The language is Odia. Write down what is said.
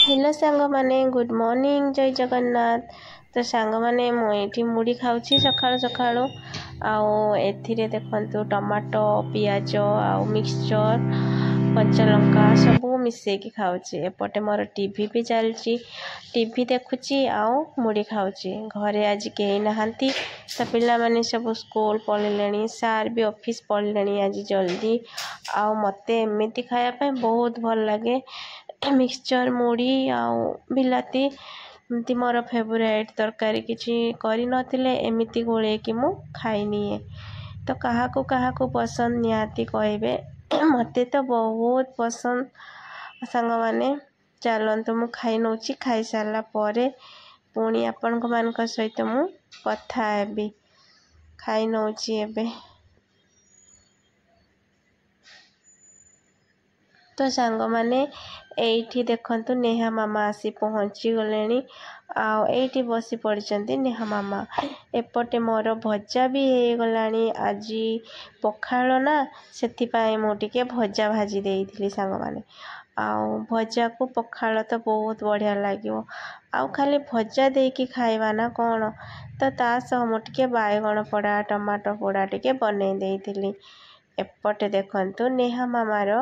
ହ୍ୟାଲୋ ସାଙ୍ଗମାନେ, ଗୁଡ଼୍ ମର୍ଣ୍ଣିଂ, ଜୟ ଜଗନ୍ନାଥ। ତ ସାଙ୍ଗମାନେ, ମୁଁ ଏଇଠି ମୁଢ଼ି ଖାଉଛି ସକାଳୁ ସକାଳୁ। ଆଉ ଏଥିରେ ଦେଖନ୍ତୁ ଟମାଟୋ, ପିଆଜ ଆଉ ମିକ୍ସଚର୍, କଞ୍ଚା ଲଙ୍କା ସବୁ ମିଶେଇକି ଖାଉଛି। ଏପଟେ ମୋର ଟିଭି ବି ଚାଲିଛି, ଟିଭି ଦେଖୁଛି ଆଉ ମୁଢ଼ି ଖାଉଛି। ଘରେ ଆଜି କେହି ନାହାନ୍ତି ତ, ପିଲାମାନେ ସବୁ ସ୍କୁଲ ପଳେଇଲେଣି, ସାର୍ ବି ଅଫିସ୍ ପଳେଇଲେଣି ଆଜି ଜଲ୍ଦି। ଆଉ ମୋତେ ଏମିତି ଖାଇବା ପାଇଁ ବହୁତ ଭଲ ଲାଗେ, ମିକ୍ସଚର୍, ମୁଢ଼ି ଆଉ ବିଲାତି ଏମିତି ମୋର ଫେଭରାଇଟ୍। ତରକାରୀ କିଛି କରିନଥିଲେ ଏମିତି ଗୋଳେଇକି ମୁଁ ଖାଇନିଏ। ତ କାହାକୁ କାହାକୁ ପସନ୍ଦ ନିହାତି କହିବେ, ମୋତେ ତ ବହୁତ ପସନ୍ଦ। ସାଙ୍ଗମାନେ, ଚାଲନ୍ତୁ ମୁଁ ଖାଇ ନେଉଛି, ଖାଇସାରିଲା ପରେ ପୁଣି ଆପଣଙ୍କ ସହିତ ମୁଁ କଥା ହେବି। ଖାଇ ନେଉଛି ଏବେ। ତ ସାଙ୍ଗମାନେ, ଏଇଠି ଦେଖନ୍ତୁ ନେହା ମାମା ଆସି ପହଞ୍ଚିଗଲେଣି ଆଉ ଏଇଠି ବସି ପଡ଼ିଛନ୍ତି ନେହା ମାମା। ଏପଟେ ମୋର ଭଜା ବି ହେଇଗଲାଣି। ଆଜି ପଖାଳ ନା, ସେଥିପାଇଁ ମୁଁ ଟିକେ ଭଜା ଭାଜି ଦେଇଥିଲି ସାଙ୍ଗମାନେ। ଆଉ ଭଜାକୁ ପଖାଳ ତ ବହୁତ ବଢ଼ିଆ ଲାଗିବ। ଆଉ ଖାଲି ଭଜା ଦେଇକି ଖାଇବା ନା କ'ଣ, ତ ତା ସହ ମୁଁ ଟିକେ ବାଇଗଣ ପୋଡ଼ା, ଟମାଟୋ ପୋଡ଼ା ଟିକେ ବନେଇ ଦେଇଥିଲି। ଏପଟେ ଦେଖନ୍ତୁ ନେହା ମାମାର